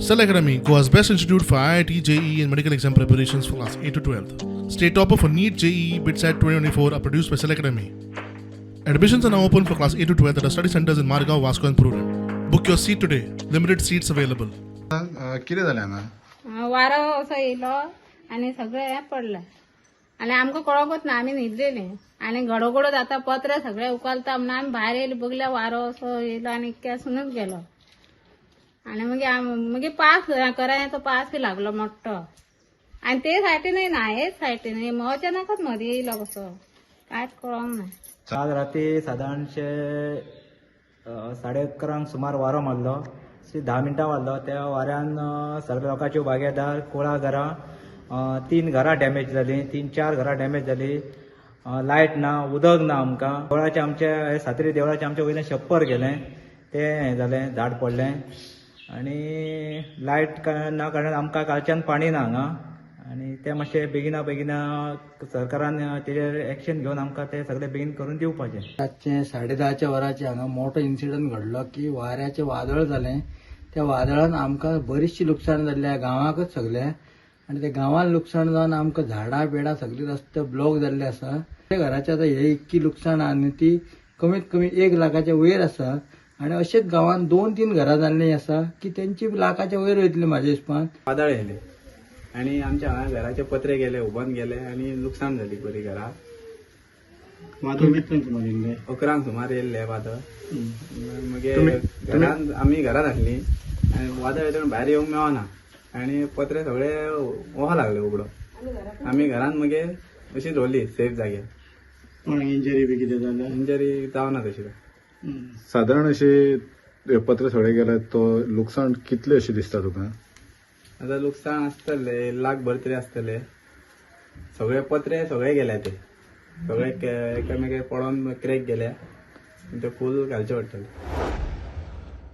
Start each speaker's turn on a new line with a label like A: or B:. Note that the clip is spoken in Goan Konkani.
A: Cell Academy, Goa's best institute for IIT, JEE, and medical exam preparations for class 8 to 12. State topper for NEET, JEE, BITSAT 2024 are produced by Cell Academy. Admissions are now open for class 8 to 12 at our study centers in Margao, Vasco, and Prudent. Book your seat today. Limited seats available.
B: कितें जालें हांगा?
C: वारो असो येयलो आनी सगळें हें पडलें आनी आमकां कळोंकूच ना, आमी न्हिदलेलीं आनी घडोघडो जाता, पत्रे सगळे उखलता म्हणून आमी भायर येयली. बगल्या वारो असो येयलो आनी इतक्यासूनच गेलो. आनी मागीर मागीर पास करायचो पास लागलो मोठो आनी ते सायटीनय ना, हेच सायटीन अचानकच मदीं येयलो कसो कांयच कळोंक ना.
D: काल राती सादारणशे 11:30 सुमार वारो मारलो. 10 मिनटां मारलो. त्या वाऱ्यान सगळ्या लोकांच्यो बागेदार, कुळागरां, तीन घरां डॅमेज जालीं, तीन चार घरां डॅमेज जालीं. लायट ना, उदक ना आमकां. देवळाचें आमच्या सातेरी देवळाचें आमच्या वयल्यान छप्पर गेलें, तें हें जालें, झाड पडलें आनी लायट ना कारणान आमकां कालच्यान पाणी ना हांगा. आनी तें मातशें बेगिना बेगिना सरकारान तेजेर एक्शन घेवन आमकां तें सगळें बेगीन करून दिवपाचें.
E: रातचें 10:30च्या वरांचेर हांगा मोठो इन्सिडंट घडलो की वाऱ्याचें वादळ जालें. त्या वादळान आमकां बरीचशी लुकसाण जाल्ली आहा गांवाकच सगळें आनी त्या गांवान लुकसाण जावन आमकां झाडां पेडां सगळीं रस्ते ब्लॉक जाल्ले आसा. त्या घराचें आतां हे इतकी लुकसाण आहा न्ही, ती कमीत कमी 1 लाखाच्या वयर आसा. आनी अशेंच गांवान दोन तीन घरां जाल्लीं आसा की तेंची लाखाच्या वयर वयतली म्हाज्या हिसपान.
F: वादळ येयलें आनी आमच्या हांगा घराचे पत्रे गेले, उबोन गेले आनी लुकसाण जाली बरी घरा.
B: वादळ कितल्यांक सुमार येयल्लें?
F: 11 सुमार येयल्लें वादळ. मागीर घरान आमी घरात आसली आनी वादळ येयलें म्हणून भायर येवंक मेळना आनी पत्रे सगळे वोहा लागले उगडो. आमी घरान मागीर अशी दवरली सेफ जाग्यार.
B: कोणाक इंजरी बी कितें जालें?
F: इंजरी जावना तशी.
B: सादारण अशी पत्र सगळे गेले तो लुकसाण कितलें अशें दिसता तुका?
F: आतां लुकसाण आसतलें लाख भर तरी आसतलें. सगळे पत्रे सगळे गेले, ते सगळे एकामेकाक पडोन क्रॅक गेल्या, ते फूल घालचे पडटले.